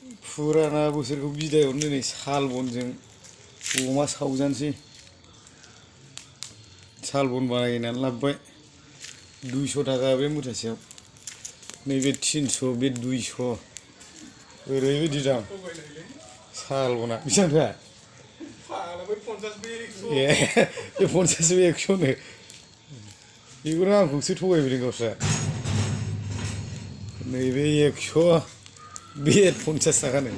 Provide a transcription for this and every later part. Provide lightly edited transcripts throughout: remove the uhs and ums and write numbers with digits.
फुराना बोसोरखौ बिदाय हरनो नै साल बनजों अमा सावजानोसै साल बन बानायनानै लाबोबाय 200 थाखा बे मुथासेयाव नैबे 300 बे 200 ओरैबायदि दाम साल बना बेसेबां थाखा ए बे 50 बे 100 नो बेखौनो आंखौसो थगायबोदों गावस्रा नैबे 100 बे 50 थाखानो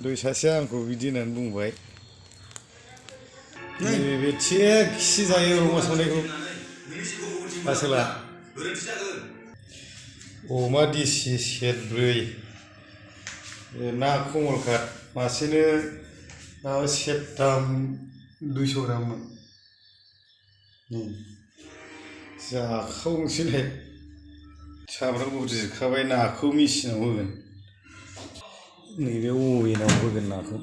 दय सासेया आंखौ बिदि होननानै बुंबाय नैबे थिगसे जायो अमा सावनायखौ आसोला अमा देसि सेरब्रै ना कमलकाट मासेनो माबा सेरथाम 200 ग्राममोन जाखावनोसैलाय सामब्राम गुफुर जिरखाबाय नाखौ मेचिनाव होगोन नैबे अभेनाव होगोन नाखौ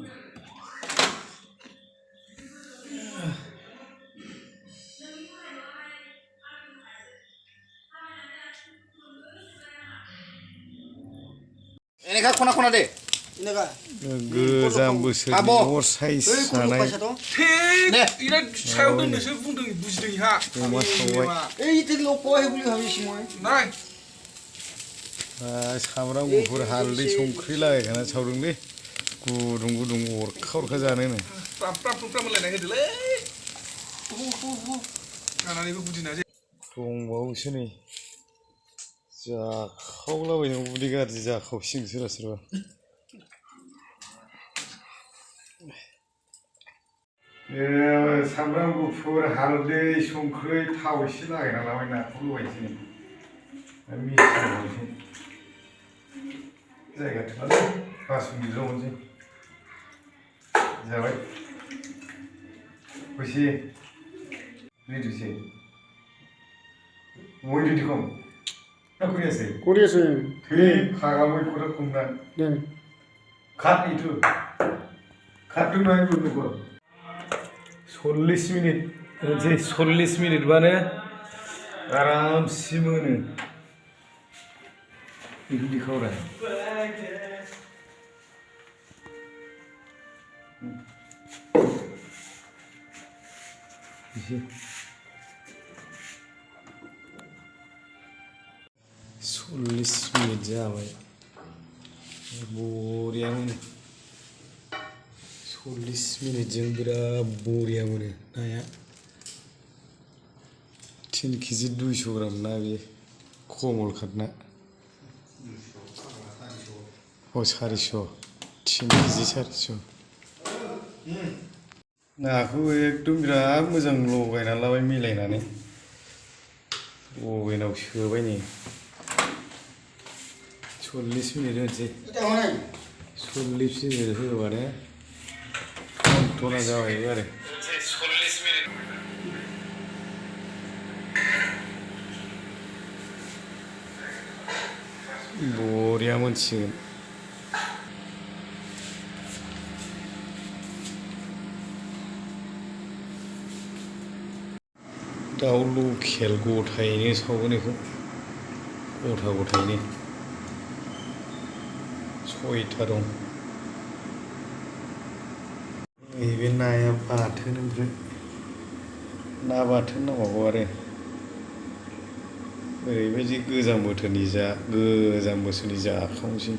Ini kan kona deh. Ini kan. Gwjam बोसोरनि अर साइज जानाय Nih, ini saudwng nasi bundeng bwswr ha. अमा सावबाय Itu lopo ya beli habis semua. Nah. सामब्राम गुफुर हालदै संख्रि लागायखाना सावदोंलै गुदुं गुदुं अरखा अरखा जानोनो फ्राम मोनलायनाय होदोलै जानानैबो गुदिना दंबावोसो नै जाखावलाबायनो उदै गाज्रि जाखावसिगोन सोरबा सोरबा सामब्राम गुफुर हालदै संख्रि थाव एसे लागायना लाबाय नाखौ लगायनोसै मिक्स जायगा थोलालै 5 मिनिटल' मोनसै जाबाय फैसे रेडिसै মই रेडी खम ना खोरियासै थै फागा মই खरा खमना खाट इथु खाट दोननाय गुरनो 40 मिनिट जे 40 मिनिट बानो आरामसे मोनो बिदि खावराय इसे 40 मिनिट जाबाय बरिया मोनो 40 मिनिटजों बिराद बरिया मोनो नाया 3 केजि 200 ग्राम ना बे कमलकाट ना 400 3 केजि 400 नाखौ एकदम बिराद मोजां लगायना लाबाय मिलायनानै अभेनाव सोबाय नै 40 मिनिट होनोसै 40 मिनिट होबानो खन्थ'ना जाबायबो आरो बरिया मोनसिगोन दाउ लकेल गथायैनो सावगोन बेखौ गथा गथायैनो 6था दं नैबे नाया बाथोन ओमफ्राय ना बाथोन नांबावगौ आरो ओरैबायदि गोजां बोथोरनि जाखावनोसै